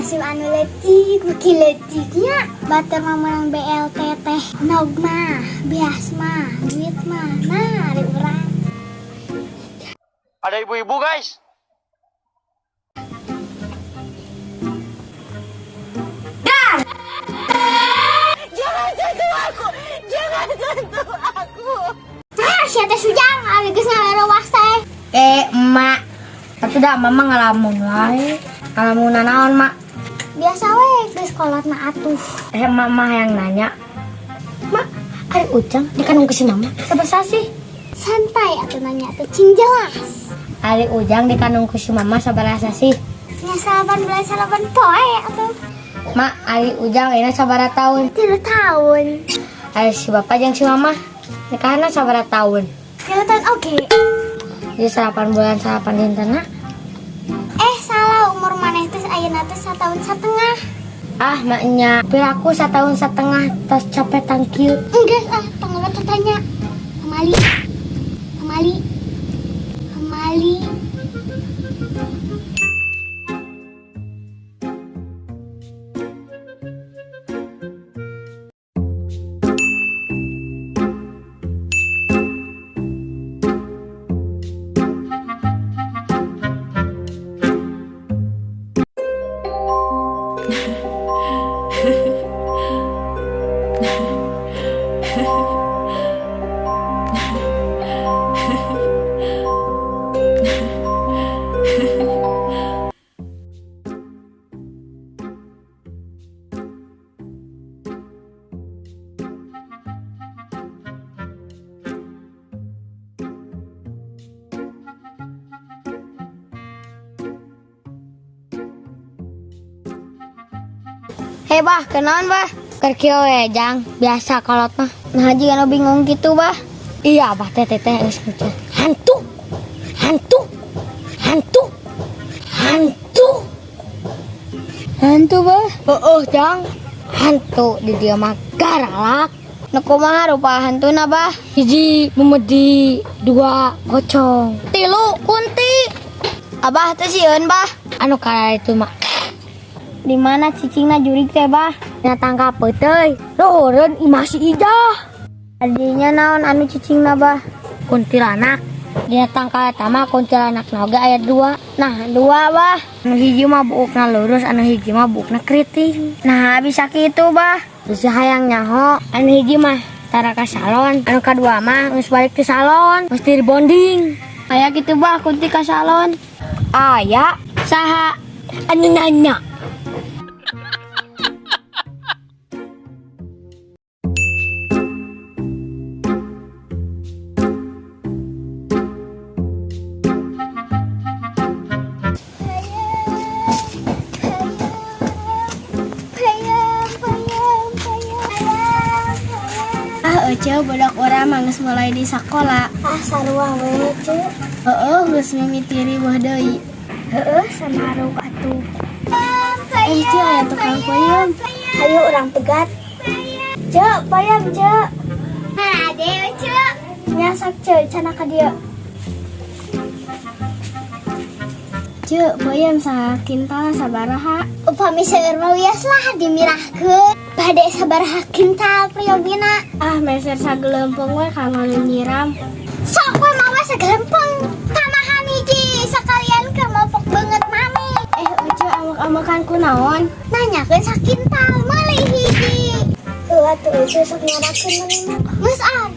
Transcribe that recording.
Nasib anu leutik, beuki leutiknya. Batur mah meunang BLT teh. Nog mah, beas mah, duit mah. Nah, ari urang. Ada ibu-ibu, guys. Nah, sia teh sujang, ari geus ngalerewas teh. Eh, emak. Atuh da mama ngalamun wae. Ngalamun naon, Mak? Biasa we geus kolot mah atuh. Eh, emak mah yang nanya. Mak, ari Ujang dikandung ke si mama sabaraha sih? Santai atuh nanya teh cing jelas. Ari Ujang dikandung ke si mama sabaraha sih? Nya 8 bulan 8 poe atuh. Mak, ari Ujang ini sabaraha tahun? 3 tahun. Ari si bapak jeung si mama nikahna sabaraha tahun? 3 tahun oke. Jadi 8 bulan 8 dintena. Eh, salah, umur maneh teh ayeuna teh 1,5 tahun. Ah, maknya. Piraku 1,5 tahun tos capek tangkil. Enggak ah, tong tanya. Pamali. Pamali. Pamali. Hei bah, kenaon bah? Keur kieu we, Jang. Biasa kolot mah. Nah, jiga nu bingung gitu bah. Iya, bah teh teh teh geus muncul. Hantu. Hantu. Hantu. Hantu. Hantu bah. Oh, Jang. Hantu di dieu mah garalak. Nu kumaha rupa hantuna bah? Hiji memedi, dua pocong, tilu kunti. Abah teh sieun bah. Anu kala itu mah. Di mana cicingna jurig teh bah? Nya tangkap peuteuy. Luhureun imah si Ijah. Adinya naon anu cicingna bah? Kuntilanak. Dina tangkal eta mah kuntilanak oge aya dua. Nah, dua bah. Anu hiji mah buukna lurus, anu hiji mah buukna keriting. Nah, bisa kitu bah. Terus hayang nyaho, anu hiji mah tara ka salon, anu kadua mah geus balik ke salon, mesti rebonding. Aya kitu bah kunti ka salon. Aya saha anu nanya? Payam, payam, payam, payam. Ah, Ece, budak urang mah geus mulai di sakola. Ah, sarua we, Cu. Heeh, geus mimiti riweuh deui. Heeh, samaruk atuh. Eh, Ce, aya tukang peuyeum. Ayo urang pegat. Cek, payam, Cek. Nah, ade, Cek. Nyasak, Cek, cenah ka dieu. Ce, peuyeum sakintal sabaraha? Upami seueur mah wios lah dimirahkeun. Bade sabaraha kintal priyogina? Ah, meser sagelempeng we kanggo nyiram. Sok we mawa sagelempeng. Tamahan hiji sekalian keur mopok beungeut mami. Eh, Ece, amek-amekan kunaon? Nanyakeun sakintal meuli hiji. Heuh atuh Ece sok nyarakeun manehna. Geus ah.